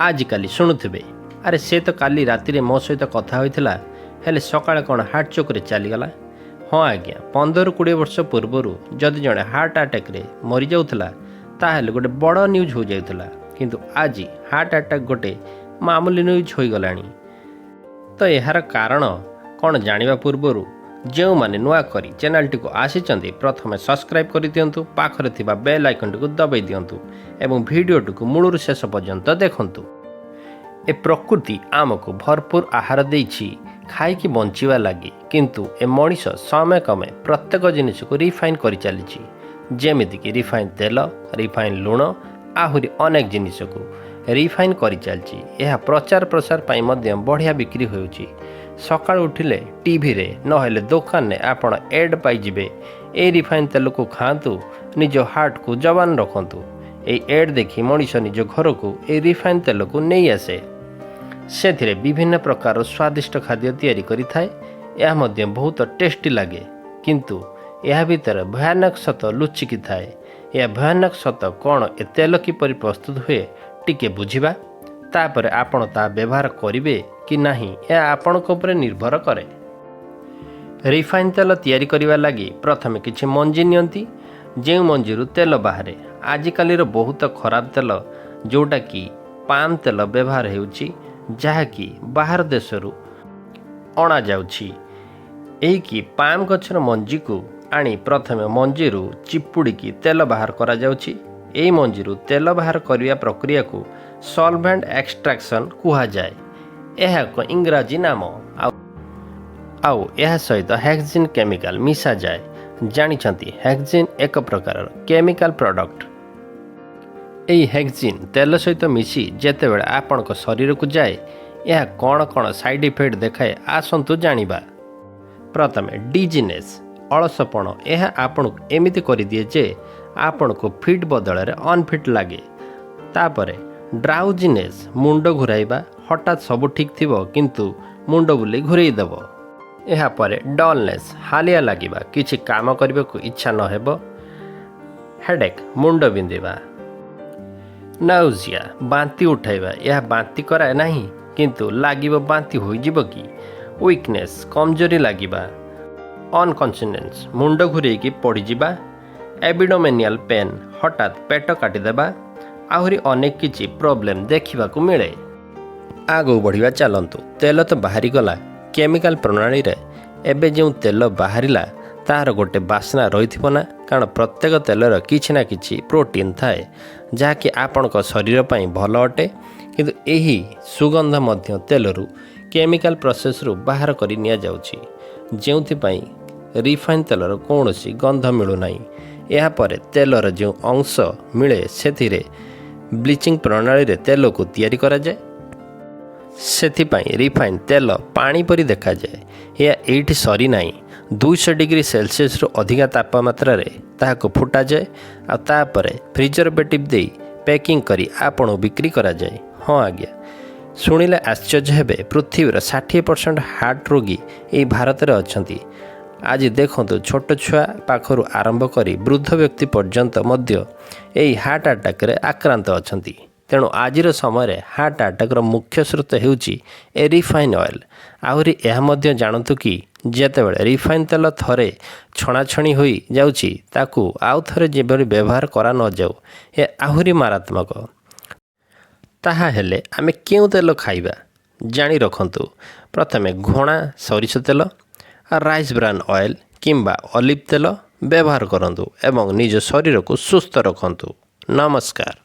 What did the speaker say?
ଆଜିକାଲି ଶୁଣୁଥିବେ, ଆରେ ସେ ତ କାଲି ରାତିରେ ମୋ ସହିତ କଥା ହୋଇଥିଲା, ହେଲେ ସକାଳେ କ'ଣ ହାର୍ଟ ଚୋକରେ ଚାଲିଗଲା? ହଁ ଆଜ୍ଞା, 15-20 ବର୍ଷ ପୂର୍ବରୁ ଯଦି ଜଣେ ହାର୍ଟ ଆଟାକ୍ରେ ମରିଯାଉଥିଲା, ତାହେଲେ ଗୋଟେ ବଡ଼ ନ୍ୟୁଜ୍ ହୋଇଯାଉଥିଲା। କିନ୍ତୁ ଆଜି ହାର୍ଟ ଆଟାକ୍ ଗୋଟେ ମାମୁଲି ନ୍ୟୁଜ୍ ହୋଇଗଲାଣି। ତ ଏହାର କାରଣ କ'ଣ ଜାଣିବା ପୂର୍ବରୁ ଯେଉଁମାନେ ନୂଆ କରି ଚ୍ୟାନେଲଟିକୁ ଆସିଛନ୍ତି, ପ୍ରଥମେ ସବସ୍କ୍ରାଇବ୍ କରିଦିଅନ୍ତୁ, ପାଖରେ ଥିବା ବେଲ୍ ଆଇକନ୍ଟିକୁ ଦବାଇ ଦିଅନ୍ତୁ ଏବଂ ଭିଡ଼ିଓଟିକୁ ମୂଳରୁ ଶେଷ ପର୍ଯ୍ୟନ୍ତ ଦେଖନ୍ତୁ। ଏ ପ୍ରକୃତି ଆମକୁ ଭରପୁର ଆହାର ଦେଇଛି ଖାଇକି ବଞ୍ଚିବା ଲାଗି। କିନ୍ତୁ ଏ ମଣିଷ ସମୟ କ୍ରମେ ପ୍ରତ୍ୟେକ ଜିନିଷକୁ ରିଫାଇନ୍ କରିଚାଲିଛି, ଯେମିତିକି ରିଫାଇନ୍ ତେଲ, ରିଫାଇନ୍ ଲୁଣ, ଆହୁରି ଅନେକ ଜିନିଷକୁ ରିଫାଇନ୍ କରିଚାଲିଛି। ଏହା ପ୍ରଚାର ପ୍ରସାର ପାଇଁ ମଧ୍ୟ ବଢ଼ିଆ ବିକ୍ରି ହେଉଛି। ସକାଳୁ ଉଠିଲେ ଟିଭିରେ ନହେଲେ ଦୋକାନରେ ଆପଣ ଏଡ୍ ପାଇଯିବେ, ଏଇ ରିଫାଇନ୍ ତେଲକୁ ଖାଆନ୍ତୁ, ନିଜ ହାର୍ଟକୁ ଯବାନ ରଖନ୍ତୁ। ଏଇ ଏଡ୍ ଦେଖି ମଣିଷ ନିଜ ଘରକୁ ଏଇ ରିଫାଇନ୍ ତେଲକୁ ନେଇ ଆସେ। ସେଥିରେ ବିଭିନ୍ନ ପ୍ରକାରର ସ୍ୱାଦିଷ୍ଟ ଖାଦ୍ୟ ତିଆରି କରିଥାଏ। ଏହା ମଧ୍ୟ ବହୁତ ଟେଷ୍ଟି ଲାଗେ। କିନ୍ତୁ ଏହା ଭିତରେ ଭୟାନକ ସତ ଲୁଚିକି ଥାଏ। ଏହା ଭୟାନକ ସତ କ'ଣ, ଏ ତେଲ କିପରି ପ୍ରସ୍ତୁତ ହୁଏ, ଟିକେ ବୁଝିବା। ତାପରେ ଆପଣ ତାହା ବ୍ୟବହାର କରିବେ କି ନାହିଁ, ଏହା ଆପଣଙ୍କ ଉପରେ ନିର୍ଭର କରେ। ରିଫାଇନ୍ ତେଲ ତିଆରି କରିବା ଲାଗି ପ୍ରଥମେ କିଛି ମଞ୍ଜି ନିଅନ୍ତି, ଯେଉଁ ମଞ୍ଜିରୁ ତେଲ ବାହାରେ। ଆଜିକାଲିର ବହୁତ ଖରାପ ତେଲ, ଯେଉଁଟାକି ପାମ୍ ତେଲ ବ୍ୟବହାର ହେଉଛି, ଯାହାକି ବାହାର ଦେଶରୁ ଅଣାଯାଉଛି। ଏହିକି ପାମ୍ ଗଛର ମଞ୍ଜିକୁ ଆଣି ପ୍ରଥମେ ମଞ୍ଜିରୁ ଚିପୁଡ଼ିକି ତେଲ ବାହାର କରାଯାଉଛି। ଏହି ମଞ୍ଜିରୁ ତେଲ ବାହାର କରିବା ପ୍ରକ୍ରିୟାକୁ ସଲଭେଣ୍ଟ ଏକ୍ସଟ୍ରାକ୍ସନ୍ କୁହାଯାଏ। ଏହା ଏକ ଇଂରାଜୀ ନାମ। ଆଉ ଏହା ସହିତ ହେକ୍ସିନ୍ କେମିକାଲ ମିଶାଯାଏ। ଜାଣିଛନ୍ତି, ହେକ୍ସିନ୍ ଏକ ପ୍ରକାରର କେମିକାଲ ପ୍ରଡ଼କ୍ଟ। ଏହି ହେକ୍ସିନ୍ ତେଲ ସହିତ ମିଶି ଯେତେବେଳେ ଆପଣଙ୍କ ଶରୀରକୁ ଯାଏ, ଏହା କ'ଣ କ'ଣ ସାଇଡ଼୍ ଇଫେକ୍ଟ ଦେଖାଏ, ଆସନ୍ତୁ ଜାଣିବା। ପ୍ରଥମେ ଡିଜିନେସ୍, ଅଳସପଣ। ଏହା ଆପଣଙ୍କୁ ଏମିତି କରିଦିଏ ଯେ ଆପଣଙ୍କୁ ଫିଟ୍ ବଦଳରେ ଅନଫିଟ୍ ଲାଗେ। ତାପରେ ଡ୍ରାଉଜିନେସ୍, ମୁଣ୍ଡ ଘୁରାଇବା। ହଠାତ୍ ସବୁ ଠିକ୍ ଥିବ, କିନ୍ତୁ ମୁଣ୍ଡ ବୁଲେଇ ଘୁରେଇ ଦେବ। ଏହାପରେ ଡଲନେସ୍, ହାଲିଆ ଲାଗିବା, କିଛି କାମ କରିବାକୁ ଇଚ୍ଛା ନ ହେବ। ହେଡ଼େକ୍, ମୁଣ୍ଡ ବିନ୍ଧିବା। ନାଉଜିଆ, ବାନ୍ତି ଉଠାଇବା। ଏହା ବାନ୍ତି କରାଏ ନାହିଁ, କିନ୍ତୁ ଲାଗିବ ବାନ୍ତି ହୋଇଯିବ କି। ୱିକନେସ୍, କମଜୋରି ଲାଗିବା। ଅନକନସିୟସନେସ୍, ମୁଣ୍ଡ ଘୁରେଇକି ପଡ଼ିଯିବା। ଏବଡୋମିନାଲ ପେନ୍, ହଠାତ୍ ପେଟ କାଟିଦେବା। ଆହୁରି ଅନେକ କିଛି ପ୍ରୋବ୍ଲେମ୍ ଦେଖିବାକୁ ମିଳେ। ଆଗକୁ ବଢ଼ିବା ଚାଲନ୍ତୁ। ତେଲ ତ ବାହାରିଗଲା କେମିକାଲ ପ୍ରଣାଳୀରେ। ଏବେ ଯେଉଁ ତେଲ ବାହାରିଲା, ତାହାର ଗୋଟେ ବାସ୍ନା ରହିଥିବ ନା? କାରଣ ପ୍ରତ୍ୟେକ ତେଲର କିଛି ନା କିଛି ପ୍ରୋଟିନ୍ ଥାଏ, ଯାହାକି ଆପଣଙ୍କ ଶରୀର ପାଇଁ ଭଲ ଅଟେ। କିନ୍ତୁ ଏହି ସୁଗନ୍ଧ ମଧ୍ୟ ତେଲରୁ କେମିକାଲ ପ୍ରୋସେସରୁ ବାହାର କରି ନିଆଯାଉଛି, ଯେଉଁଥିପାଇଁ ରିଫାଇନ୍ ତେଲର କୌଣସି ଗନ୍ଧ ମିଳୁନାହିଁ। ଏହାପରେ ତେଲର ଯେଉଁ ଅଂଶ ମିଳେ, ସେଥିରେ ବ୍ଲିଚିଂ ପ୍ରଣାଳୀରେ ତେଲକୁ ତିଆରି କରାଯାଏ। ସେଥିପାଇଁ ରିଫାଇନ୍ ତେଲ ପାଣି ପରି ଦେଖାଯାଏ। ଏହା ଏଇଠି ସରିନାହିଁ। 200 ଡିଗ୍ରୀ ସେଲସିୟସରୁ ଅଧିକା ତାପମାତ୍ରାରେ ତାହାକୁ ଫୁଟାଯାଏ ଆଉ ତାପରେ ପ୍ରିଜରଭେଟିଭ୍ ଦେଇ ପ୍ୟାକିଂ କରି ଆପଣଙ୍କୁ ବିକ୍ରି କରାଯାଏ। ହଁ ଆଜ୍ଞା, ଶୁଣିଲେ ଆଶ୍ଚର୍ଯ୍ୟ ହେବେ, ପୃଥିବୀର 60% ହାର୍ଟ ରୋଗୀ ଏଇ ଭାରତରେ ଅଛନ୍ତି। ଆଜି ଦେଖନ୍ତୁ, ଛୋଟ ଛୁଆ ପାଖରୁ ଆରମ୍ଭ କରି ବୃଦ୍ଧ ବ୍ୟକ୍ତି ପର୍ଯ୍ୟନ୍ତ ମଧ୍ୟ ଏହି ହାର୍ଟ ଆଟାକରେ ଆକ୍ରାନ୍ତ ଅଛନ୍ତି। ତେଣୁ ଆଜିର ସମୟରେ ହାର୍ଟ ଆଟାକର ମୁଖ୍ୟ ସ୍ରୋତ ହେଉଛି ଏ ରିଫାଇନ୍ ଅଏଲ୍। ଆହୁରି ଏହା ମଧ୍ୟ ଜାଣନ୍ତୁ କି ଯେତେବେଳେ ରିଫାଇନ୍ ତେଲ ଥରେ ଛଣାଛଣି ହୋଇ ଯାଉଛି, ତାକୁ ଆଉ ଥରେ ଯେଭଳି ବ୍ୟବହାର କରା ନଯାଉ। ଏହା ଆହୁରି ମାରାତ୍ମକ। ତାହା ହେଲେ ଆମେ କେଉଁ ତେଲ ଖାଇବା? ଜାଣି ରଖନ୍ତୁ, ପ୍ରଥମେ ଘଣା ସୋରିଷ ତେଲ, ରାଇସ୍ ବ୍ରାନ୍ ଅଏଲ୍ କିମ୍ବା ଅଲିଭ୍ ତେଲ ବ୍ୟବହାର କରନ୍ତୁ ଏବଂ ନିଜ ଶରୀରକୁ ସୁସ୍ଥ ରଖନ୍ତୁ। ନମସ୍କାର।